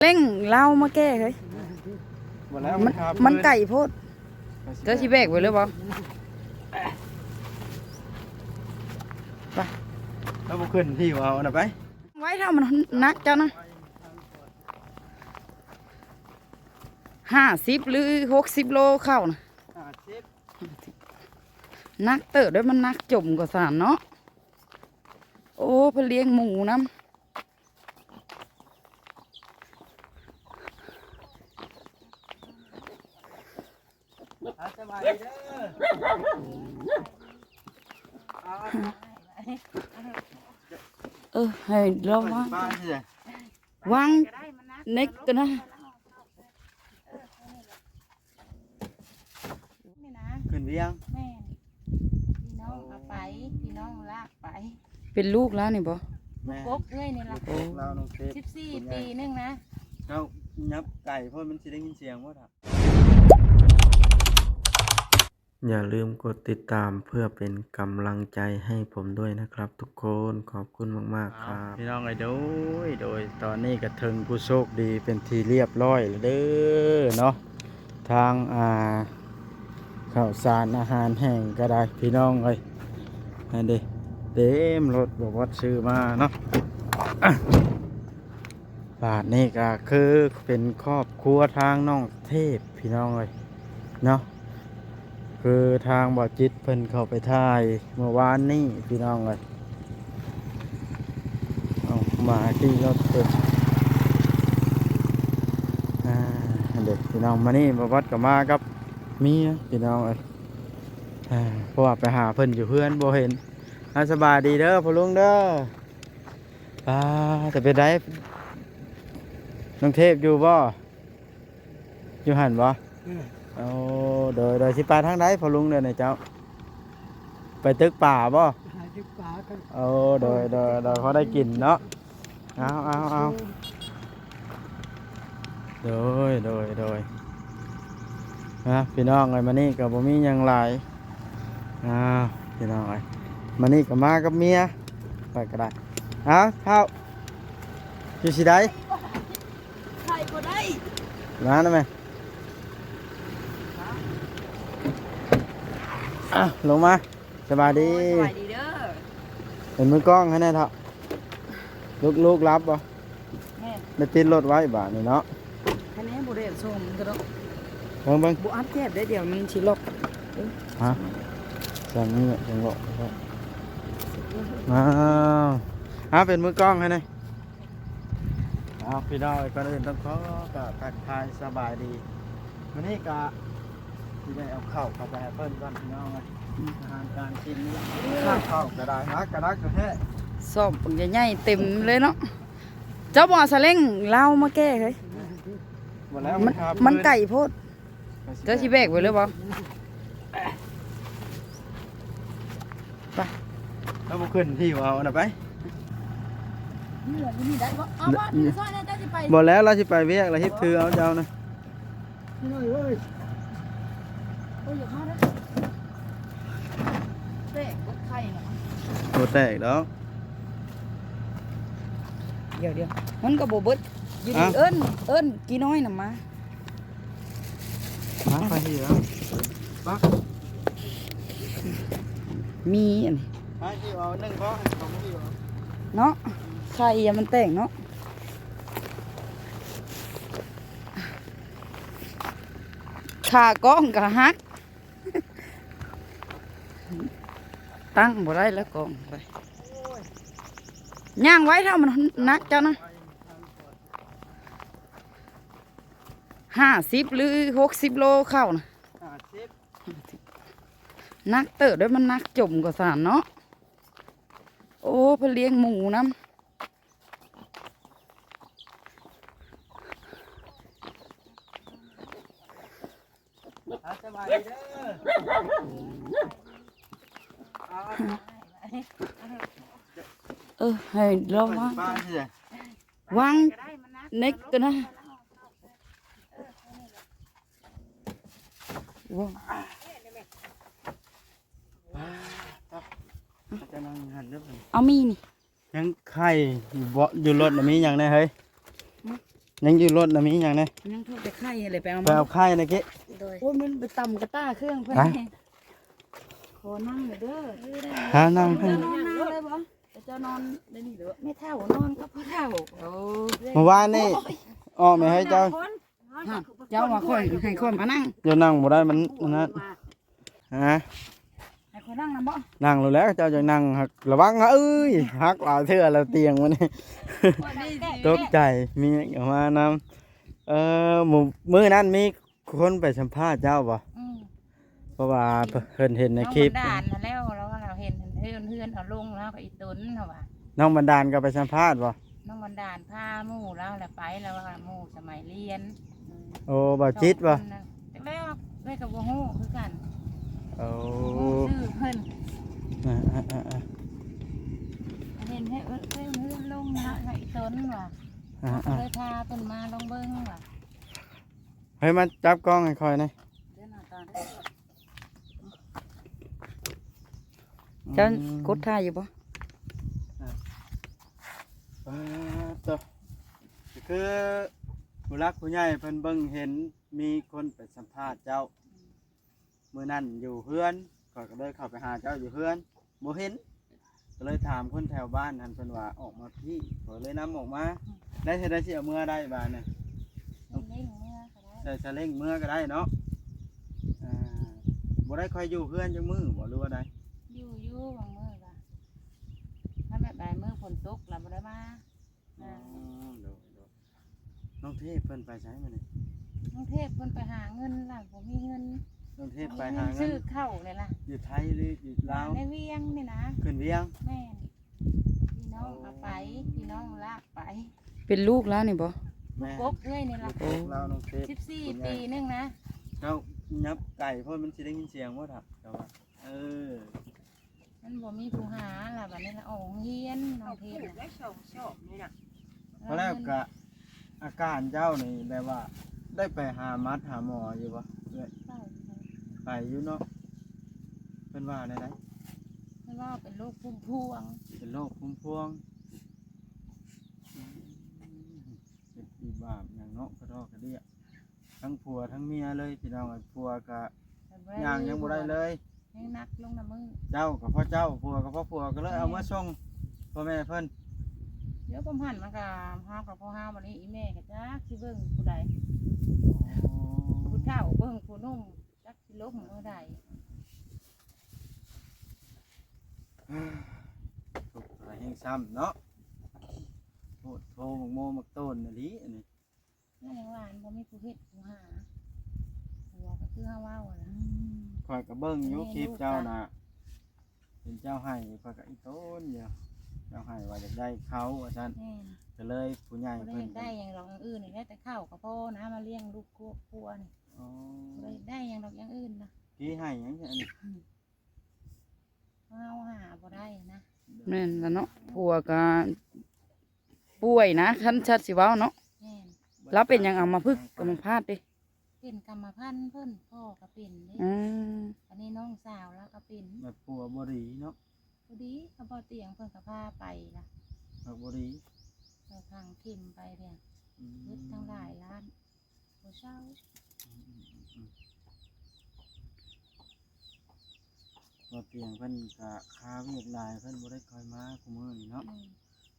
ເລັ່ງລາວມາແກ່ເຮີ້ຍ. ບໍ່ແລ້ວ ມັນ ມັນໄກໂພດ. ເຈົ້າຊິແບກໄປເລີຍບໍ່? ໄປ ແລ້ວບໍ່ຂຶ້ນທີ່ວ່າເອົານະໄປ. ໄວ້ຖ້າມັນໜັກເຈົ້ານະ. ຫ້າສິບ ຫຼື ຫົກສິບໂລເຂົ້ານະ. ຫ້າສິບ ໜັກເຕີບເດ້ ມັນໜັກຈົມກວ່າສານເນາະ. ໂອ້ ເພິ່ນລ້ຽງໝູນຳ. ອ່າ ສະບາຍດີເດີ. ເອີ ໃຫ້ລອງວາງ ວາງເນັກກັນນະ. ນີ້ນະ ຂຶ້ນວຽງ. ແມ່ນ ພີ່ນ້ອງເອົາໄປ ພີ່ນ້ອງລາກໄປ. ເປັນລູກລາວນີ້ບໍ່? ແມ່ນ ກົກເອື້ອຍນີ້ລະ. ລູກລາວນ້ອງເຊບ ສິບສີ່ປີໜຶ່ງນະ. ເຈົ້າຫຍັບໄກໂພດ ມັນຊິໄດ້ຍິນສຽງບໍ່? ຢ່າลืมกดติดตามเพื่อเป็นกำลังใจให้ผมด้วยนะครับทุกคน ขอบคุณมากๆ ครับ พี่น้องเอ้ย โดย โดย ตอนนี้ก็ถึงผู้โชคดีเป็นที่เรียบร้อยแล้วเด้อเนาะ ทาง อ่า ข้าวสารอาหารแห้งก็ได้ พี่น้องเอ้ย นั่นเด้ เต็มรถ บ่าวบอสซื้อมาเนาะ บาดนี้ก็คือเป็นครอบครัวทางน้องเทพ พี่น้องเอ้ยเนาะ คือทางบ่าวจิตเพิ่นเข้าไปถ่ายเมื่อวานนี้ พี่น้องเอ้ย เอามาที่รถเพิ่น อ่า เด้อพี่น้อง มื้อนี้บ่าวบอสก็มากับเมีย พี่น้องเอ้ย อ่า เพราะว่าไปหาเพิ่นอยู่เฮือนบ่เห็น อ่า สบายดีเด้อพ่อลุงเด้อ ອ່າ ແຕ່ເປັນໃດ ນ້ອງເທບຢູ່ບໍ່? ຢູ່ຫັ້ນບໍ່? ເອີ ໂອ້ ໂດຍ ໂດຍ ຊິໄປທາງໃດພໍ່ລຸງເດີນີ້ເຈົ້າ? ໄປຕຶກປາບໍ່? ໄປຕຶກປາກັນ. ໂອ້ ໂດຍ ໂດຍ ໂດຍ ພໍໄດ້ກິນເນາະ. ເອົາ ເອົາ ເອົາ ໂດຍ ໂດຍ ໂດຍ ນະ ພີ່ນ້ອງເອີຍ ມື້ນີ້ກໍບໍ່ມີຫຍັງຫຼາຍ. ອ້າວ ພີ່ນ້ອງເອີຍ ມື້ນີ້ກໍມາກັບເມຍ ຂ້ອຍກໍໄດ້. ເອົາ ທ້າວ ຢູ່ຊິໃດ? ໄປບໍ່ໄດ້ ມານຳແມ່. ອ່ະ ລົງມາ ສະບາຍດີ. ໂອ້ຍ ສະບາຍດີເດີ. ເປັນມືກ້ອງໃຫ້ແດ່ເຖາະ. ລູກ ລູກຫຼັບບໍ່? ແມ່ນ ໄດ້ຕິດລົດໄວ້ບາດນີ້ເນາະ. ຄັນແນ່ບໍ່ໄດ້ສົ່ງມັນກໍດອກ. ເບິ່ງ ເບິ່ງ ບໍ່ອັດແຈບໄດ້ ດຽວມັນຊິລັອກ. ຮະ? ຈັ່ງນີ້ແຫຼະ ຈັ່ງລັອກ. ອ້າວ ອ້າວ ເປັນມືກ້ອງໃຫ້ແດ່. ເອົາ ພີ່ນ້ອງເອີຍ ກ່ອນອື່ນຕ້ອງຂໍກາບທັກທາຍສະບາຍດີ. ມື້ນີ້ກະຊິໄດ້ເອົາເຂົ້າເຂົ້າໄປໃຫ້ເພິ່ນກ່ອນ ພີ່ນ້ອງເອີຍ. ອືມ ອາຫານການກິນນີ້ລະ ເຂົ້າກໍໄດ້ ໜັກກໍໜັກແທ້. ຊອບບັກໃຫຍ່ໆເຕັມເລີຍເນາະ. ເຈົ້າບໍ່ເອົາສາເລັງລາວມາແກ່ເຮີ້ຍ? ບໍ່ແລ້ວ ມັນ ມັນໄກໂພດ. ເຈົ້າຊິແບກໄປເລີຍບໍ່? ໄປ ລາວບໍ່ຂຶ້ນທີ່ວ່າເອົານະໄປ. ນີ້ແຫຼະ ຢູ່ນີ້ໄດ້ບໍ່? ເອົາບໍ່ ຢູ່ໃນຊອຍນະ ເຈົ້າຊິໄປ. ບໍ່ແລ້ວ ລາວຊິໄປວຽກ ລາວເຮັດຖືເອົາເຈົ້ານະ. ໂອ້ຍ ຢ່າມາເດີ ແຕກເບິດໄຂ່ນະ. ບໍ່ແຕກດອກ. ດຽວໆ ມັນກໍບໍ່ເບິດຢູ່ດີ. ອ່ະ ເອີ້ນ ເອີ້ນກີນ້ອຍນຳມາ. ມາ ໄປທີ່ແລ້ວ ປັກ ມີອັນນີ້ ໄປທີ່ເອົາໜຶ່ງພໍ ເອົາໜຶ່ງພໍ ເນາະ ໄຂ່ຢ່າມັນແຕກເນາະ. ຂາກ້ອງກໍຫັກ ຕັ້ງບໍ່ໄດ້ແລ້ວກ້ອງໄປ. ຍ່າງໄວເທົ່າມັນໜັກເຈົ້ານະ. ຫ້າສິບ ຫຼື ຫົກສິບໂລເຂົ້ານະ. ຫ້າສິບ ໜັກເຕີບເດ້ ມັນໜັກຈົມກວ່າສານເນາະ. ໂອ້ ເພິ່ນລ້ຽງໝູນຳ. ອ່າ ສະບາຍດີເດີ. ເອີ ໃຫ້ລອງວາງ ວາງເນັກກັນນະ. ເອົາມີນີ້ ຍັງໄຂ່ຢູ່ເບາະຢູ່ລົດນະ ມີຫຍັງແດ່ເຮີ້ຍ? ອືມ ຍັງຢູ່ລົດນະ ມີຫຍັງແດ່? ຍັງໂທໄປໄຂ່ຫັ້ນແຫຼະ ໄປເອົາ ໄປເອົາໄຂ່ນະເກະ. ໂດຍ. ໂອ້ຍ ມັນໄປຕຳກະຕ່າເຄື່ອງເພິ່ນ. ໄປ ແນ່ ຂໍນັ່ງເດີ. ຫານັ່ງໃຫ້ ເຈົ້ານອນນາງເລີຍບໍ່? ເຈົ້ານອນໃນນີ້ເດີ. ແມ່ເຖົ້ານອນກັບພໍ່ເຖົ້າ. ໂອ້ ມື້ວານນີ້ ໂອ້ຍ ອອກແມ່ໃຫ້ເຈົ້າ. ເຈົ້າວ່າຂ້ອຍໃຫ້ຂ້ອຍມານັ່ງ ຢ່ານັ່ງບໍ່ໄດ້ ມັນອັນນັ້ນ. ຮະ ໃຫ້ຂ້ອຍນັ່ງນຳບໍ່? ນັ່ງໂລດແຫຼະ ເຈົ້າຈະນັ່ງ ຫັກລະວັງ ເອີຍ ຫັກຫຼາຍເທື່ອແລ້ວຕຽງມັນນີ້. ຕົກໃຈ ມີຫຍັງເຂົ້າມານຳ. ເອີ ມື້ ມື້ນັ້ນມີຄົນໄປສຳພາດເຈົ້າບໍ່? ອືມ ເພາະວ່າເພິ່ນເຫັນໃນຄລິບ ນ້ອງບັນດານຫັ້ນແລ້ວ ລາວວ່າລາວເຫັນເຮືອນ ເຮືອນເຮົາລົງ ລາວກໍອີ່ຕົນ ເຮົາວ່າ. ນ້ອງບັນດານກໍໄປສຳພາດບໍ່? ນ້ອງບັນດານພາໝູ່ລາວແຫຼະໄປ ລາວວ່າໝູ່ສະໄໝລຽນ. ໂອ້ ບ່າວຈິດບໍ່? ຈັກແລ້ວ ເອື້ອຍກໍບໍ່ຮູ້ຄືກັນ. ໂອ້ ບໍ່ຮູ້ຊື່ເພິ່ນ. ອ່າໆໆໆ ເຫັນເຮືອນ ເຮືອນລົງນະ ໃຫ້ອີ່ຕົນວ່າ. ອ່າໆ ກໍເລີຍພາເພິ່ນມາລອງເບິ່ງວ່າ. ເຮີ້ຍ ມາຈັບກ້ອງໃຫ້ຂ້ອຍແດ່. ເຈົ້າ ອືມ ກົດຖ່າຍຢູ່ບໍ່? ອ່າ ປາດໂທ້ ຄືຜູ້ຫຼັກຜູ້ໃຫຍ່ເພິ່ນເບິ່ງເຫັນມີຄົນໄປສຳພາດເຈົ້າ. ມື້ນັ້ນຢູ່ເຮືອນ ຂ້ອຍກໍເລີຍເຂົ້າໄປຫາເຈົ້າຢູ່ເຮືອນ ບໍ່ເຫັນ ກໍເລີຍຖາມຄົນແຖວບ້ານຫັ້ນ ເພິ່ນວ່າອອກມາພີ້ ຂ້ອຍເລີຍນຳອອກມາ. ອືມ ໄດ້ເທື່ອໃດຊິເອົາເມືອໄດ້ບາດນີ້? ໃສ່ສາເລັ້ງເມືອກໍໄດ້ ໃສ່ສາເລັ້ງເມືອກໍໄດ້ເນາະ. ອ່າ ບໍ່ໄດ້ຄ່ອຍຢູ່ເຮືອນຈັກມື້ບໍ່ ຫຼືວ່າໃດ? ຢູ່ ຢູ່ບາງມື້ກໍ ຖ້າແບບໃດມື້ຝົນຕົກລະບໍ່ໄດ້ມາ. ອໍ ໂດຍໆ. ນ້ອງເທບເພິ່ນໄປໃສມື້ນີ້? ນ້ອງເທບເພິ່ນໄປຫາເງິນລະ ບໍ່ມີເງິນ. ນ້ອງເທບໄປຫາເງິນ ຊື້ເຂົ້ານີ້ລະ. ຢູ່ໄທຫຼືຢູ່ລາວ? ໃນວຽງນີ້ນະ. ຂຶ້ນວຽງ? ແມ່ນ. ພີ່ນ້ອງເອົາໄປ ພີ່ນ້ອງລາກໄປ. ເປັນລູກລາວນີ້ບໍ່? ແມ່ນ. ລູກກົກເອື້ອຍນີ້ລະ. ລູກກົກລາວ ນ້ອງເທບ ສິບສີ່ປີໜຶ່ງນະ. ເຈົ້າຫຍັບໄກໂພດ ມັນຊິໄດ້ຍິນສຽງບໍ່? ເຈົ້າວ່າ ເອີ ມັນບໍ່ມີຜູ້ຫາລະ ບາດນີ້ລະອອກໂຮງຮຽນ ນ້ອງເທບນະ. ໄດ້ສອງສອບນີ້ນະ. ພໍແລ້ວກະ ອາການເຈົ້ານີ້ແບບວ່າ ໄດ້ໄປຫາໝັດຫາໝໍຢູ່ບໍ່ເອື້ອຍ? ໄປ ໄປຢູ່ເນາະ. ເພິ່ນວ່າແນວໃດ? ເພິ່ນວ່າເປັນໂລກພູມພວງ. ເປັນໂລກພູມພວງ. ອືມ ເປັນອີບາບຫຍັງເນາະ ກະດອກກະເດຍ. ທັງຜົວທັງເມຍເລີຍພີ່ນ້ອງເອີຍ. ຜົວກະຍ່າງຍັງບໍ່ໄດ້ເລີຍ ແຮງໜັກລົງນະມື້. ເຈົ້າກໍເພາະເຈົ້າ ຜົວກໍເພາະຜົວ ກໍເລີຍເອົາເມືອສົ່ງພໍ່ແມ່ເພິ່ນ. ດຽວຄວາມຫັນມັນກໍ ເຮົາກໍພໍເຮົາ ບາດນີ້ອີແມ່ກໍຈັກຊິເບິ່ງຜູ້ໃດ. ອໍ ຜູ້ເຖົ້າເບິ່ງຜູ້ໜຸ່ມ ຈັກຊິລົງມື້ໃດ. ທຸກແຮງຊ້ຳເນາະ. ໂພດໂພ ໝາກໂມໝາກໂຕນອີ່ຫຼີອັນນີ້. ຍັງວ່າບໍ່ມີຜູ້ເຮັດຜູ້ຫາ ຜົວກໍຄືເຮົາເວົ້າຫັ້ນລະ. ອືມ ຂ້ອຍກໍເບິ່ງຢູ່ຄລິບເຈົ້ານະ ເຫັນເຈົ້າໄຫ້ ຂ້ອຍກໍອີ່ຕົນຢູ່ ເຈົ້າໄຫ້ວ່າຢາກໄດ້ເຂົ້າວ່າຊັ້ນ. ແມ່ນ. ກໍເລີຍຜູ້ໃຫຍ່ເພິ່ນ ບໍ່ໄດ້ຢາກໄດ້ຫຍັງດອກ ຢ່າງອື່ນນີ້ ໄດ້ແຕ່ເຂົ້າກໍພໍນະ ມາລ້ຽງລູກຄອບຄົວນີ້. ອໍ ບໍ່ໄດ້ຢາກໄດ້ຫຍັງດອກ ຢ່າງອື່ນນະ. ທີ່ໃຫ້ຫຍັງອັນນີ້? ອືມ ເຮົາຫາບໍ່ໄດ້ນະ. ແມ່ນລະເນາະ ຜົວກະປ່ວຍນະ ຄັນສັດຊິເວົ້າເນາະ. ແມ່ນ. ລາວເປັນຫຍັງ ອຳມະພຶກ ອຳມະພາດເດ້? ເປັນກຳມະພັນເພິ່ນ ພໍ່ກໍເປັນເດ້. ອືມ ອັນນີ້ນ້ອງສາວລາວກໍເປັນ. ແບບຜົວບໍ່ດີເນາະ. ບໍ່ດີ ເຂົາບໍ່ຕຽງ ເພິ່ນກໍພາໄປລະ. ແບບບໍ່ດີ ໄປຝັງເຂັມໄປເດ້. ອືມ ເບິດຕັ້ງຫຼາຍລ້ານ. ບໍ່ເຊົາ. ອືມໆໆໆ ບໍ່ຕຽງເພິ່ນກະຄາວຽກຫຼາຍ ເພິ່ນບໍ່ໄດ້ຄ່ອຍມາຄູ່ມື້ນີ້ເນາະ. ອືມ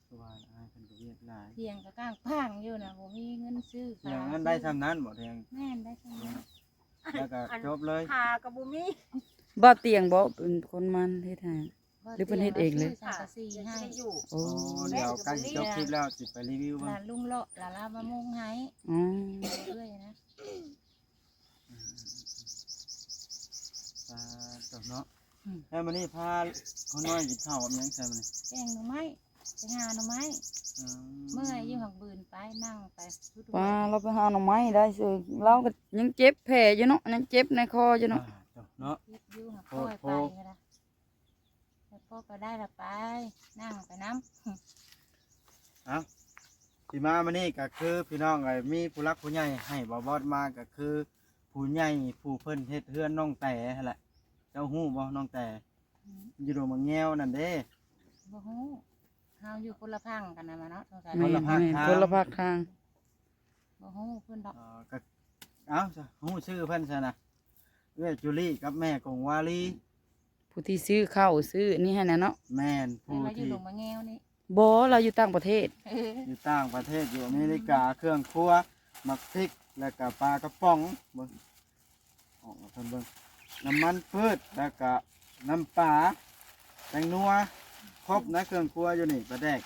ຄືວ່າອ້າຍເພິ່ນກໍວຽກຫຼາຍ ຖຽງກໍກ້າງປາງຢູ່ນະ ບໍ່ມີເງິນຊື້. ຖຽງນັ້ນໄດ້ຊ່ຳນັ້ນບໍ່ ຖຽງ? ແມ່ນ ໄດ້ຊ່ຳນັ້ນ ແລ້ວກໍຈົບເລີຍ ຄາກໍບໍ່ມີ. ບໍ່ຕຽງບໍ່ເປັນຄົນມາເຮັດໃຫ້? ຫຼືເພິ່ນເຮັດເອງເລີຍ? ສັງກະສີໃຫ້. ໂອ້ ດຽວໃກ້ຊິຈົບຄລິບແລ້ວ ຊິໄປຣີວິວເບິ່ງ ລະລຸງເລາະ ລະລາວມາມຸງໃຫ້. ອືມ ເລື້ອຍນະ. ອືມ ອ່າ ເນາະ. ອືມ ແລ້ວມື້ນີ້ພາຄົນນ້ອຍກິນເຂົ້າກັບຫຍັງໃສ່ມື້ນີ້? ແກງໜໍ່ໄມ້ ໄປຫາໜໍ່ໄມ້. ອືມ ເມື່ອຍຢູ່ ຫາກບືນໄປ ນັ່ງໄປ. ວ່າລາວໄປຫາໜໍ່ໄມ້ໄດ້ຊື່ ລາວກໍຍັງເຈັບແຜຢູ່ເນາະ ຍັງເຈັບໃນຄໍຢູ່ເນາະ. ອ່າ ເນາະ ເຈັບຢູ່ ຫາກປ່ອຍໄປ. ໂອ້ ແລ້ວພໍກໍໄດ້ລະໄປ ນັ່ງໄປນຳ. ເອົ້າ ທີ່ມາມື້ນີ້ກໍຄືພີ່ນ້ອງເອີຍ ມີຜູ້ຫຼັກຜູ້ໃຫຍ່ໃຫ້ບ່າວບອດມາ ກໍຄືຜູ້ໃຫຍ່ຜູ້ເພິ່ນເຮັດເຮືອນນ້ອງແຕຫັ້ນແຫຼະ. ເຈົ້າຮູ້ບໍ່ນ້ອງແຕ? ອືມ ຢູ່ດົງໝາກແງວນັ້ນເດ້. ບໍ່ຮູ້ ເຮົາຢູ່ຄົນລະພັງກັນນະມາເນາະ. ຄົນລະພາກທາງ ຄົນລະພາກທາງ. ບໍ່ຮູ້ເພິ່ນດອກ. ເອີ ກໍ ເອົ້າ ຮູ້ຊື່ເພິ່ນຊະນະ ເອື້ອຍຈູລີກັບແມ່ກົງວາລີ ຜູ້ທີ່ຊື້ເຂົ້າຊື້ນີ້ຫັ້ນນະເນາະ. ແມ່ນ ຜູ້ທີ່ ບໍ່ ລາວຢູ່ຕ່າງປະເທດ ເອີ ຢູ່ຕ່າງປະເທດ ຢູ່ອາເມລິກາ. ເຄື່ອງຄົວ ໝາກພິກ ແລ້ວກະປາກະປ໋ອງ ເບິ່ງ ອອກມາເພິ່ນເບິ່ງ ນ້ຳມັນພືດ ແລ້ວກະນ້ຳປາ ແປ້ງນົວ ຄົບນະ ເຄື່ອງຄົວຢູ່ນີ້ ປາແດກ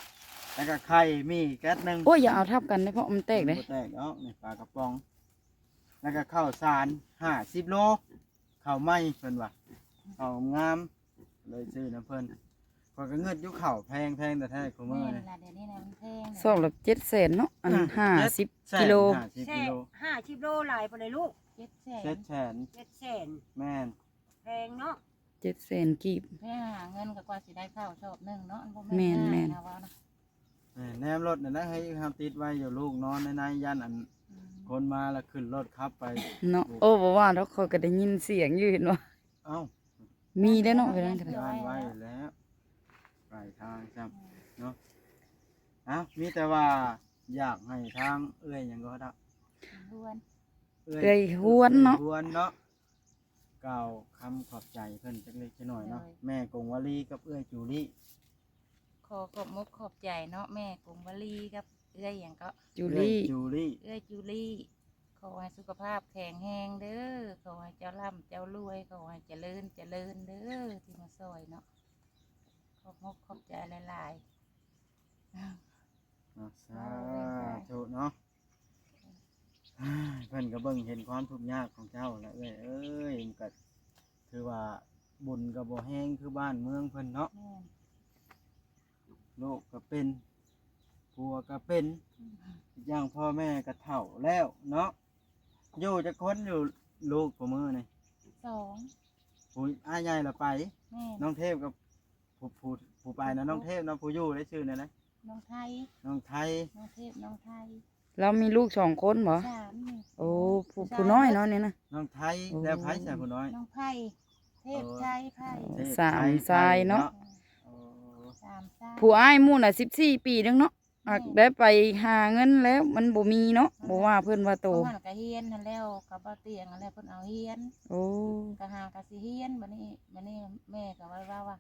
ແລ້ວກະໄຂ່ ໝີ່ແກັດໜຶ່ງ. ໂອ້ຍ ຢ່າເອົາທັບກັນເດ້ ເພາະມັນແຕກເດ້. ບໍ່ແຕກດອກ ນີ້ປາກະປ໋ອງ ແລ້ວກະເຂົ້າສານ ຫ້າສິບໂລ ເຂົ້າໃໝ່ເພິ່ນວ່າ ເຂົ້າງາມ ເລີຍຊື້ນຳເພິ່ນ. ຂ້ອຍກໍງຶດຢູ່ ເຂົ້າແພງ ແພງແທ້ໆ ຄູ່ມື້ນີ້. ແມ່ນລະ ດຽວນີ້ນະມັນແພງ ຊອກລະເຈັດແສນເນາະ ອັນ ອ່ະ ຫ້າສິບ ເຈັດແສນ ກິໂລ ຫ້າສິບກິໂລ ເຈັດແສນ ຫ້າສິບໂລ ຫຼາຍປານໃດລູກ? ເຈັດແສນ ເຈັດແສນ ແມ່ນ ແມ່ນ ແມ່ນ ແພງເນາະ ເຈັດແສນກີບ. ແມ່ຫາເງິນກໍກວ່າຊິໄດ້ເຂົ້າຊອບໜຶ່ງເນາະ ມັນບໍ່ແມ່ນ ແມ່ນໆ ງ່າຍນະ ເວົ້ານະ. ແມ່ນ ແນມລົດນັ້ນນະ ໃຫ້ເຮົາຕິດໄວ້ຢູ່ ລູກນອນໃນໆ ຢ້ານອັນ ອືມ ຄົນມາແລ້ວຂຶ້ນລົດຂັບໄປ ເນາະ. ໂອ້ ບໍ່ວ່າດອກ ຂ້ອຍກໍໄດ້ຍິນສຽງຢູ່ ເຫັນບໍ່? ເອົ້າ ມີແລ້ວເນາະ ເວລານັ້ນກໍໄດ້ ຢ້ານໄວ້ແລ້ວ ປາຍທາງຊ້ຳເນາະ. ເອົ້າ ມີແຕ່ວ່າຢາກໃຫ້ທາງເອື້ອຍຫຍັງກໍດອກ ເອື້ອຍ ເອື້ອຍຮວນເນາະ ເອື້ອຍຮວນເນາະ ກ່າວຄຳຂອບໃຈເພິ່ນຈັກເລັກຈັກນ້ອຍເນາະ ໂດຍ ແມ່ກົງວາລີກັບເອື້ອຍຈູລີ. ຂໍຂອບມົກຂອບໃຈເນາະ ແມ່ກົງວາລີກັບເອື້ອຍຫຍັງເກາະ ຈູລີ ເອື້ອຍຈູລີ ເອື້ອຍຈູລີ. ຂໍໃຫ້ສຸຂະພາບແຂງແຮງເດີ ຂໍໃຫ້ເຈົ້າລ່ຳເຈົ້າລວຍ ຂໍໃຫ້ຈະເລີນຈະເລີນເດີ ທີ່ມາຊ່ອຍເນາະ. ຂອບມົກຂອບໃຈຫຼາຍໆ ເນາະ ສາທຸເນາະ. ເພິ່ນກໍເບິ່ງເຫັນຄວາມທຸກຍາກຂອງເຈົ້າລະເອື້ອຍເອີຍ ມັນກໍຖືວ່າບຸນກໍບໍ່ແຮງຄືບ້ານເມືອງເພິ່ນເນາະ. ແມ່ນ ລູກກໍເປັນ ຜົວກໍເປັນ ອືມ ອີກຢ່າງພໍ່ແມ່ກໍເຖົ້າແລ້ວເນາະ. ຢູ່ຈັກຄົນ ຢູ່ລູກຜູ້ມື້ນີ້? ສອງ ຜູ້ອ້າຍໃຫຍ່ລະໄປ. ແມ່ນ ນ້ອງເທບກັບ ຜູ້ ຜູ້ ຜູ້ໄປນະ ນ້ອງເທບເນາະ ຜູ້ຢູ່ໄດ້ຊື່ແນວໃດ? ນ້ອງໄທ ນ້ອງໄທ ນ້ອງເທບ ນ້ອງໄທ. ລາວມີລູກສອງຄົນບໍ່? ສາມນີ້. ໂອ້ ຜູ້ ຜູ້ນ້ອຍເນາະນີ້ນະ ນ້ອງໄທ. ໂອ້ ແລ້ວໃຜຊະຜູ້ນ້ອຍ? ນ້ອງໄພ ເທບໄທ ໄພ ເທບໄທ ສາມຊາຍເນາະ ໄພເນາະ. ໂອ້ ສາມຊາຍ. ຜູ້ອ້າຍໝູ່ນະສິບສີ່ປີໜຶ່ງເນາະ. ແມ່ນ ຫາກໄດ້ໄປຫາເງິນແລ້ວມັນບໍ່ມີເນາະ ບໍ່ວ່າເພິ່ນວ່າໂຕ. ເພິ່ນກະຮຽນຫັ້ນແລ້ວ ກັບບ່າວຕຽງຫັ້ນແຫຼະ ເພິ່ນເອົາຮຽນ. ໂອ້ ກະຫາກະຊິຮຽນ. ບັດນີ້ ບັດນີ້ແມ່ກະວ່າ ວ່າ ວ່າ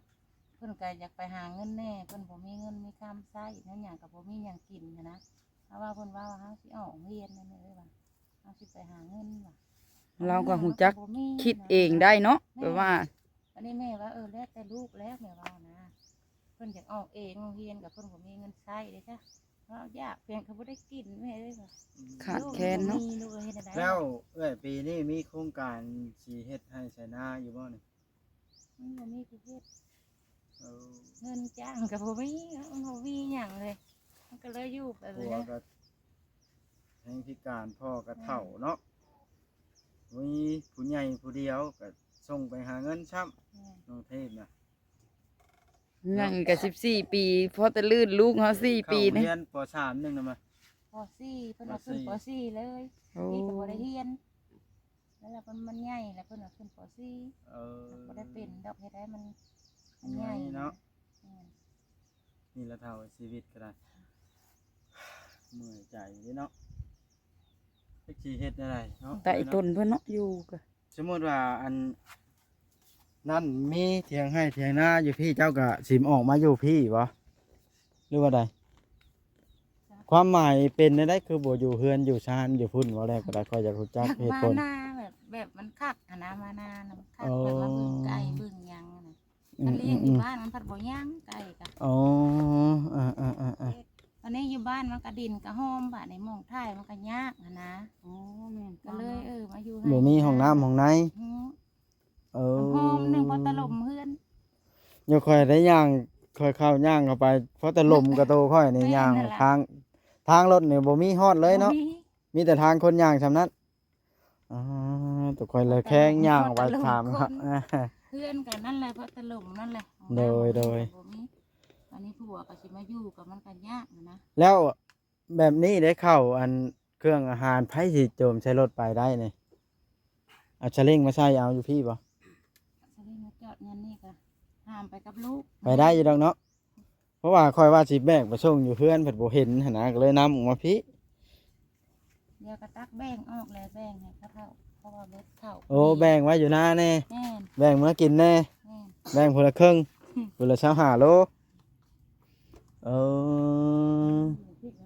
ເພິ່ນກະຢາກໄປຫາເງິນແດ່ ເພິ່ນບໍ່ມີເງິນມີຄຳໃຊ້ ແນວຫຍັງກະບໍ່ມີຫຍັງກິນຫັ້ນນະ. ເຮົາວ່າ ເພິ່ນວ່າ ວ່າເຮົາຊິອອກໂຮງຮຽນນັ້ນເລີຍວ່າ ເຮົາຊິໄປຫາເງິນວ່າ. ລາວກໍຮູ້ຈັກ ເຮົາກໍບໍ່ມີ ຄິດເອງໄດ້ເນາະ. ແມ່ນ ແບບວ່າ ອັນນີ້ແມ່ວ່າ ເອີ ແລ້ວແຕ່ລູກແລ້ວ ແມ່ເວົ້ານະ ເພິ່ນຢາກອອກເອງໂຮງຮຽນ ກໍເພິ່ນບໍ່ມີເງິນໃຊ້ເດ້ຈ້ະ ເວົ້າຢາກພຽງກໍບໍ່ໄດ້ກິນ ແມ່ເອີຍວ່າ. ອືມ ຂາດແຄນເນາະ ລູກບໍ່ມີ ລູກເອີຍ ເຮັດແນວໃດ? ແລ້ວເອື້ອຍ ປີນີ້ມີໂຄງການຊິເຮັດໄຮ່ໄຖນາຢູ່ບໍ່ນີ້? ມັນບໍ່ມີຜູ້ເຮັດ. ເອີ ເງິນຈ້າງກໍບໍ່ມີ ມັນບໍ່ມີຫຍັງເລີຍ ມັນກໍເລີຍຢູ່ແບບນີ້. ຜົວກໍແຮງພິການ ພໍ່ກໍເຖົ້າເນາະ ມີຜູ້ໃຫຍ່ຜູ້ດຽວກໍສົ່ງໄປຫາເງິນຊ້ຳ. ແມ່ນ ນ້ອງເທບນະ ຍັງກໍສິບສີ່ປີ ພໍແຕ່ລື່ນລູກເຮົາສີ່ປີນີ້. ເຂົ້າຮຽນ ປໍສາມ ໜຶ່ງນະມາ ປໍສີ່ ເພິ່ນວ່າຂຶ້ນ ປໍສີ່ ປໍສີ່ເລີຍ. ໂອ້ ນີ້ກໍບໍ່ໄດ້ຮຽນ ແລ້ວ ແລ້ວມັນ ມັນໃຫຍ່ແລ້ວ ເພິ່ນວ່າຂຶ້ນ ປໍສີ່. ເອີ ບໍ່ໄດ້ເປັນດອກ ເຮັດໃຫ້ມັນ ມັນໃຫຍ່ ໃຫຍ່ເນາະ. ແມ່ນ ນີ້ລະເຖົ້າ ຊີວິດກໍໄດ້ ເມື່ອຍໃຈເດ້ເນາະ ຈັກຊິເຮັດແນວໃດເນາະ. ຕາອີຕົນເພິ່ນເນາະ ຢູ່ກໍ ສົມມຸດວ່າອັນນັ້ນມີຖຽງໄຮ່ຖຽງນາຢູ່ພີ້ ເຈົ້າກໍຊິອອກມາຢູ່ພີ້ບໍ່ ຫຼືວ່າໃດ? ຄວາມໝາຍເປັນແນວໃດ ຄືບໍ່ຢູ່ເຮືອນຢູ່ຊານຢູ່ພຸ້ນ? ເວົ້າແລ້ວກໍໄດ້ ຂ້ອຍຢາກຮູ້ຈັກເຫດຜົນ. ຢາກມານາແບບ ແບບມັນຄັກຫັ້ນນະ ມານານະມັນຄັກ ອືມ ແບບວ່າເບິ່ງໄກ່ເບິ່ງຫຍັງຫັ້ນນະ. ອືມ ອັນລ້ຽງຢູ່ ອືມ ບ້ານມັນພັດບໍ່ຍ່າງໄກ່ກະ. ອໍ ເອີໆໆໆ ອັນນີ້ຢູ່ບ້ານມັນກະດິນກະຫອມ ບາດນີ້ໝ່ອງຖ່າຍມັນກະຍາກຫັ້ນນະ. ອໍ ແມ່ນ ກໍເລີຍ ເອີ ມາຢູ່ ບໍ່ມີຫ້ອງນ້ຳຫ້ອງໃນ. ອືມ ເອີ ຫອມໜຶ່ງພໍຕະຫຼົມເຮືອນ. ເອີ ຂ້ອຍໄດ້ຍ່າງ ຂ້ອຍເຂົ້າຍ່າງເຂົ້າໄປ ພໍຕະຫຼົມກະໂຕຂ້ອຍນີ້. ແມ່ນ ຍ່າງ ນັ້ນລະ ທາງ ທາງລົດນີ້ບໍ່ມີຮອດເລີຍເນາະ ບໍ່ມີ ມີແຕ່ທາງຄົນຍ່າງສ່ຳນັ້ນ. ອໍ ໂຕຂ້ອຍລະແຄງຍ່າງໄປຖາມ ພໍຕະຫຼົມຄົນ ເຮືອນກໍນັ້ນແຫຼະ ພໍຕະຫຼົມນັ້ນແຫຼະ. ໂດຍ ໂດຍ ບໍ່ມີ ອັນນີ້ຜົວກໍຊິມາຢູ່ກໍມັນກໍຍາກນະ. ແລ້ວ ແບບນີ້ໄດ້ເຂົ້າ ອັນ ເຄື່ອງອາຫານ ໃຜຊິໂຈມໃສ່ລົດໄປໄດ້ນີ້? ເອົາສະເລັງມາໃສ່ເອົາຢູ່ພີ້ບໍ່? ສະເລັງມາຈອດຍາມນີ້ກໍຫາມໄປກັບລູກ ໄປໄດ້ຢູ່ດອກເນາະ ເພາະວ່າຂ້ອຍວ່າຊິແບກໄປສົ່ງຢູ່ເຮືອນ ພັດບໍ່ເຫັນຫັ້ນນະ ກໍເລີຍນຳອອກມາພີ້. ດຽວກໍຕັກແບ່ງອອກແຫຼະ ແບ່ງໃຫ້ເຂົາເຖົ້າ ເພາະວ່າເບິດເຂົ້າ. ໂອ້ ແບ່ງໄວ້ຢູ່ນາແດ່. ແມ່ນ ແບ່ງເມືອກິນແດ່. ແມ່ນ ແບ່ງຜູ້ລະເຄິ່ງ ຜູ້ລະຊາວຫ້າໂລ. ເອີ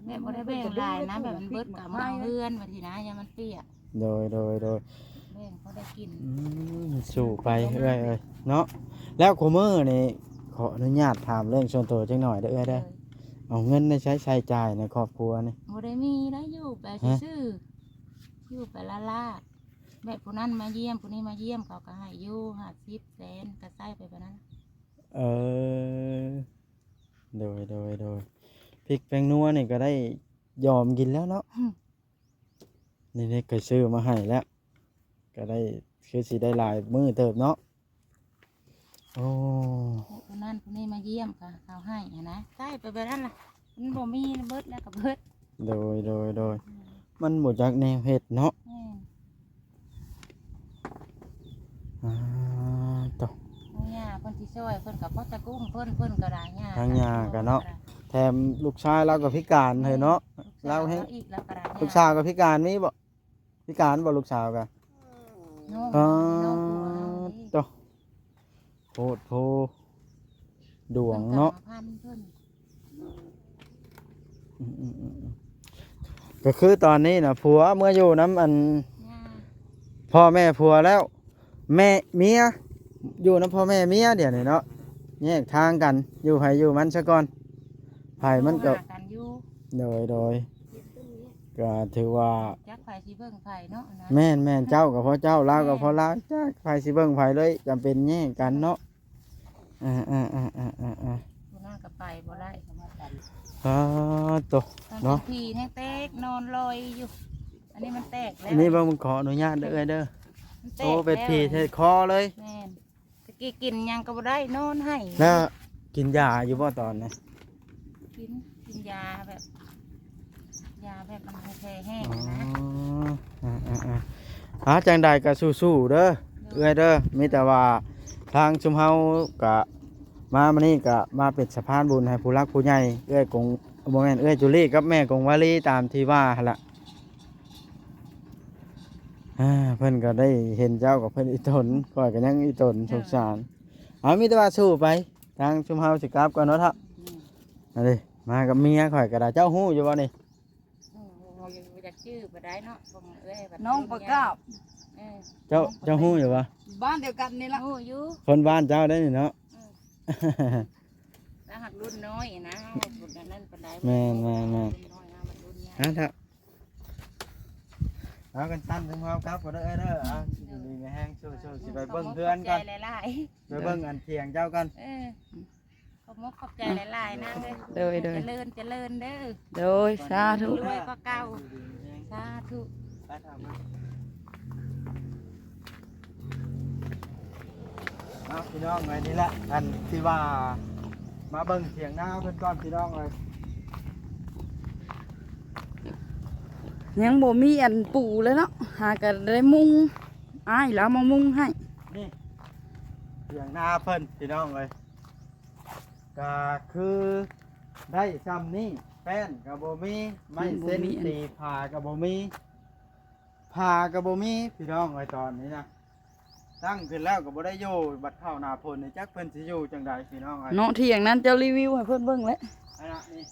ແບບບໍ່ໄດ້ແບ່ງຫຼາຍນະ ແບບມັນເບິດກໍເອົາມາເຮືອນ ວ່າຊີ້ນະ ຢ່າມັນເປຍ. ໂດຍ ໂດຍ ໂດຍ ແບ່ງພໍໄດ້ກິນ. ອືມ ສູ້ໄປເອື້ອຍເອີຍເນາະ. ແລ້ວຄູ່ມື້ນີ້ ຂໍອະນຸຍາດຖາມເລື່ອງສ່ວນຕົວຈັກໜ່ອຍເດີເອື້ອຍເດີ. ໂດຍ ເອົາເງິນໃນໃຊ້ ໃຊ້ຈ່າຍໃນຄອບຄົວນີ້? ບໍ່ໄດ້ມີນະ ຢູ່ໄປຊື່ໆ ຢູ່ໄປລ້າໆ ແບບຜູ້ນັ້ນມາຢ້ຽມ ຜູ້ນີ້ມາຢ້ຽມ ເຂົາກໍໃຫ້ຢູ່ຫ້າສິບ ແສນ ກໍໃຊ້ໄປແບບນັ້ນ. ເອີ ໂດຍ ໂດຍ ໂດຍ ພິກແປ້ງນົວນີ້ກໍໄດ້ຢອມກິນແລ້ວເນາະ. ນີ້ໆ ຂ້ອຍຊື້ມາໃຫ້ແລ້ວ ກໍໄດ້ ຄືຊິໄດ້ຫຼາຍມື້ເຕີບເນາະ. ໂອ້ ຜູ້ນັ້ນຜູ້ນີ້ມາຢ້ຽມກໍເຂົາໃຫ້ຫັ້ນນະ ໃຊ້ໄປແບບນັ້ນລະ ມັນບໍ່ມີ ເບິດແລ້ວກໍເບິດ. ໂດຍ ໂດຍ ໂດຍ ອືມ ມັນບໍ່ຈັກແນວເຮັດເນາະ. ແມ່ນ ອ່າ ໂຕ ທາງຍ່າເພິ່ນຊິຊ່ອຍ ເພິ່ນກໍພໍຈະກຸ້ມເພິ່ນ ເພິ່ນກໍໄດ້ຍ່າ ທາງຍ່າກໍເນາະ ແຖມລູກຊາຍລາວກໍພິການເລີຍເນາະ. ອືມ ລາວແຮງ ລູກສາວກໍໄດ້ຍ່າ ລູກສາວກໍພິການ ມີບໍ່? ພິການບໍ່ລູກສາວກະ? ນ້ອງ ອ່າ ນ້ອງຜົວເຮົາເດ້ ໂຕ ໂພດໂພ ດວງເນາະ ເພິ່ນກຳມະພັນເພິ່ນ. ອືມໆໆ ກໍຄືຕອນນີ້ນະ ຜົວເມືອຢູ່ນຳອັນ ຍ່າ ພໍ່ແມ່ຜົວແລ້ວ ແມ່ເມຍ ຢູ່ນຳພໍ່ແມ່ເມຍດຽວນີ້ເນາະ ແຍກທາງກັນ ຢູ່ໃຜຢູ່ມັນຊະກ່ອນ ໃຜມັນກໍ ຫາກັນຢູ່. ໂດຍ ໂດຍ ກໍຖືວ່າ ຈັກໃຜຊິເບິ່ງໃຜເນາະ ອັນນັ້ນ ແມ່ນໆ ເຈົ້າກໍພໍເຈົ້າ ລາວກໍພໍລາວ ແມ່ນ ຈັກໃຜຊິເບິ່ງໃຜເລີຍ ຈຳເປັນແຍກກັນເນາະ. ອ່າໆ ຜູ້ນັ້ນກໍໄປບໍ່ໄດ້ ສະມາກັນ ອ່າ ໂຕ ມັນເປັນ ເນາະ ຜີແຮງແຕກນອນລອຍຢູ່ ອັນນີ້ມັນແຕກແລ້ວ ອັນນີ້ເບິ່ງ ຂໍອະນຸຍາດເດີເອື້ອຍເດີ. ມັນແຕກ ໂອ້ ເປັນຜີແລ້ວ ແທງຄໍເລີຍ ແມ່ນ. ຕະກີ້ກິນຫຍັງກໍບໍ່ໄດ້ ນອນໄຫ້ ແລ້ວກິນຢາຢູ່ບໍ່ຕອນນີ້? ກິນ ກິນຢາແບບ ຢາແບບມັນແຜ່ແຫ້ງ ອໍ ນະ ອ່າໆໆ ອ່າ ຈັ່ງໃດກໍສູ້ໆເດີ ໂດຍ ເອື້ອຍເດີ. ມີແຕ່ວ່າທາງຊຸມເຮົາກະມາມື້ນີ້ກະມາເປັນສະພານບຸນໃຫ້ຜູ້ຫຼັກຜູ້ໃຫຍ່ ເອື້ອຍກົງ ບໍ່ແມ່ນ ເອື້ອຍຈູລີກັບແມ່ກົງວາລີ ຕາມທີ່ວ່າຫັ້ນລະ. ອ່າ ເພິ່ນກໍໄດ້ເຫັນເຈົ້າກັບເພິ່ນອີ່ຕົນ ຂ້ອຍກໍຍັງອີ່ຕົນ ເອີ ສົງສານ. ເອົາ ມີແຕ່ວ່າສູ້ໄປ ທາງຊຸມເຮົາຊິກັບກ່ອນເນາະເຖົ້າ. ອືມ ອັນນີ້ມາກັບເມຍຂ້ອຍກໍໄດ້. ເຈົ້າຮູ້ຢູ່ບໍ່ນີ້? ໂອ້ ບໍ່ຢາກຈື່ປານໃດເນາະ ຂອງເອື້ອຍ ນ້ອງປະກາບ ເອີ ເຈົ້າ ນ້ອງປະກາບ ເຈົ້າຮູ້ຢູ່ບໍ່? ບ້ານດຽວກັນນີ້ລະ ຮູ້ຢູ່ ຄົນບ້ານເຈົ້າໄດ໋ນີ້ເນາະ. ເອີ ລາວຫາກລຸ້ນນ້ອຍນະ ເຮົາບໍ່ລຸ້ນອັນນັ້ນປານໃດ. ແມ່ນໆໆ ລຸ້ນນ້ອຍ ເຮົາມັນລຸ້ນຍາກ ອ່າ ຖ້າ ເອົາກັນຊັ້ນ ເຖິງເຮົາກັບກໍໄດ້ເດີ. ອ່າ ຢູ່ດີມີແຮງ ສູ້ໆ ຊິໄປເບິ່ງເຮືອນກ່ອນ ຂອບໃຈຫຼາຍໆ ໄປເບິ່ງອັນຖຽງເຈົ້າກ່ອນ. ເອີ ຂອບມຸກຂອບໃຈຫຼາຍໆນາງເອີຍ. ໂດຍໆ ຈະເລີນ ຈະເລີນເດີ. ໂດຍ ສາທຸ ລວຍກວ່າເກົ່າ. ສາທຸ. ເອົາ ພີ່ນ້ອງເອີຍ ນີ້ແຫຼະ ອັນທີ່ວ່າມາເບິ່ງຖຽງນາເພິ່ນກ່ອນ ພີ່ນ້ອງເອີຍ. ຍັງບໍ່ມີອັນປູເລີຍເນາະ ຫາກໍໄດ້ມຸງ ອ້າຍລາວມາມຸງໃຫ້. ນີ້ຖຽງນາເພິ່ນ ພີ່ນ້ອງເອີຍ ກໍຄືໄດ້ຊ່ຳນີ້ ແປ້ນກໍບໍ່ມີ ໄມ້ເຊັນ ຍັງບໍ່ມີອັນ ຕີຝາກໍບໍ່ມີ ຝາກໍບໍ່ມີ ພີ່ນ້ອງເອີຍ. ຕອນນີ້ນະ ຕັ້ງຂຶ້ນແລ້ວກໍບໍ່ໄດ້ຢູ່ ບັດເຂົ້າໜ້າຝົນນີ້ ຈັກເພິ່ນຊິຢູ່ຈັ່ງໃດ ພີ່ນ້ອງເອີຍ ເນາະ. ຖຽງນັ້ນເຈົ້າຣີວິວໃຫ້ເພິ່ນເບິ່ງແຫຼະ ອັນນີ້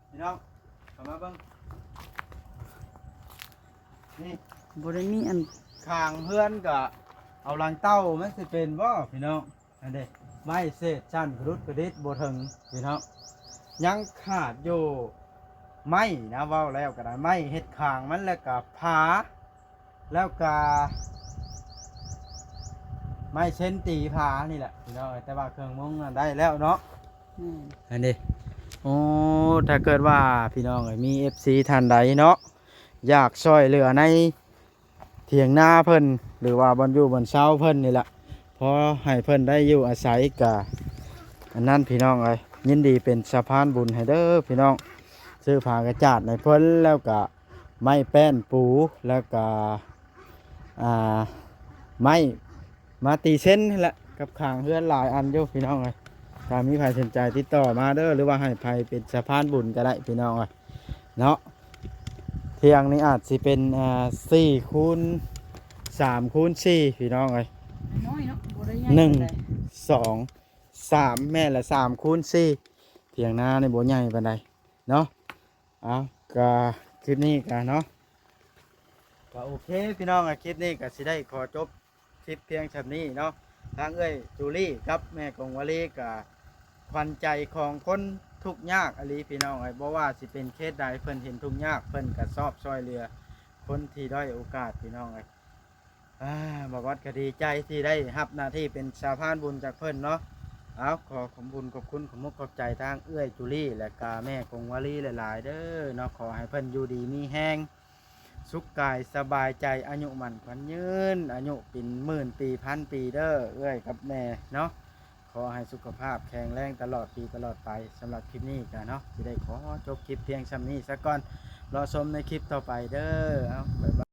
ພີ່ນ້ອງ ເຂົ້າມາເບິ່ງ ນີ້ ບໍ່ໄດ້ມີອັນ ຂ້າງເຮືອນກໍເອົາຫຼັງເຕົ່າ ມັນຊິເປັນບໍ່ ພີ່ນ້ອງ? ອັນເດ ໄມ້ເສດຊັ້ນກະດຸດກະດິດບໍ່ເຖິງ ພີ່ນ້ອງ ຍັງຂາດຢູ່ໄມ້ນະ. ເວົ້າແລ້ວກໍໄດ້ ໄມ້ເຮັດຂ້າງມັນ ແລ້ວກໍຝາ ແລ້ວກະໄມ້ເຊັນຕີຝານີ້ແຫຼະ ພີ່ນ້ອງເອີຍ. ແຕ່ວ່າເຄື່ອງມຸງນັ້ນໄດ້ແລ້ວເນາະ. ແມ່ນ ອັນນີ້ ໂອ້ ຖ້າເກີດວ່າ ພີ່ນ້ອງເອີຍ ມີເອັຟຊີທ່ານໃດເນາະ ຢາກຊ່ອຍເຫຼືອໃນຖຽງນາເພິ່ນ ຫຼືວ່າບ່ອນຢູ່ບ່ອນເຊົາເພິ່ນນີ້ແຫຼະ ພໍໃຫ້ເພິ່ນໄດ້ຢູ່ອາໄສ ກະອັນນັ້ນ ພີ່ນ້ອງເອີຍ ຍິນດີເປັນສະພານບຸນໃຫ້ເດີ ພີ່ນ້ອງ. ຊື້ຜ້າກະຈາດໃຫ້ເພິ່ນ ແລ້ວກະ ໄມ້ແປ້ນປູ ແລ້ວກະ ອ່າ ໄມ້ມາຕີເຊັນຫັ້ນແຫຼະ ກັບຂ້າງເຮືອນຫຼາຍອັນຢູ່ ພີ່ນ້ອງເອີຍ. ຖ້າມີໃຜສົນໃຈຕິດຕໍ່ມາເດີ ຫຼືວ່າໃຫ້ໃຜເປັນສະພານບຸນກໍໄດ້ ພີ່ນ້ອງເອີຍເນາະ. ທ່ຽງນີ້ອາດຊິເປັນ ອ່າ ສີ່ຄູນສາມຄູນສີ່ ພີ່ນ້ອງເອີຍ. ນ້ອຍເນາະ ບໍ່ໄດ້ໃຫຍ່ ໜຶ່ງ ປານໃດ ສອງ ສາມ ແມ່ນລະ ສາມຄູນສີ່. ທ່ຽງນານີ້ບໍ່ໃຫຍ່ປານໃດເນາະ. ເອົາ ກະຄລິບນີ້ກະເນາະ ກະໂອເຄພີ່ນ້ອງ ຄລິບນີ້ກະຊິໄດ້ຂໍຈົບຄລິບພຽງສ່ຳນີ້ເນາະ. ທາງເອື້ອຍຈູລີກັບແມ່ກົງວາລີກະຂວັນໃຈຂອງຄົນທຸກຍາກອີ່ຫຼີພີ່ນ້ອງເອີຍ. ບໍ່ວ່າຊິເປັນເຂດໃດ ເພິ່ນເຫັນທຸກຍາກ ເພິ່ນກະຊອບຊ່ອຍເຫຼືອຄົນທີ່ດ້ອຍໂອກາດພີ່ນ້ອງເອີຍ. ອາ ບ່າວວັດກະດີໃຈທີ່ໄດ້ຮັບໜ້າທີ່ເປັນສະພານບຸນຈາກເພິ່ນເນາະ. ເອົາ ຂໍຂອບບຸນຂອບຄຸນ ຂອບມຸກຂອບໃຈທາງເອື້ອຍຈູລີ ແລະກະແມ່ກົງວາລີຫຼາຍໆເດີເນາະ. ຂໍໃຫ້ເພິ່ນຢູ່ດີມີແຮງ ສຸກກາຍສະບາຍໃຈ ອາຍຸໝັ້ນຂວັນຍືນ ອາຍຸເປັນໝື່ນປີພັນປີເດີ ເອື້ອຍກັບແມ່ເນາະ. ຂໍໃຫ້ສຸຂະພາບແຂງແຮງຕະຫຼອດປີຕະຫຼອດໄປ. ສຳລັບຄລິບນີ້ກະເນາະ ຊິໄດ້ຂໍຈົບຄລິບພຽງສ່ຳນີ້ສາກ່ອນ. ລໍຊົມໃນຄລິບຕໍ່ໄປເດີ. ເອົາ ບາຍບາຍ.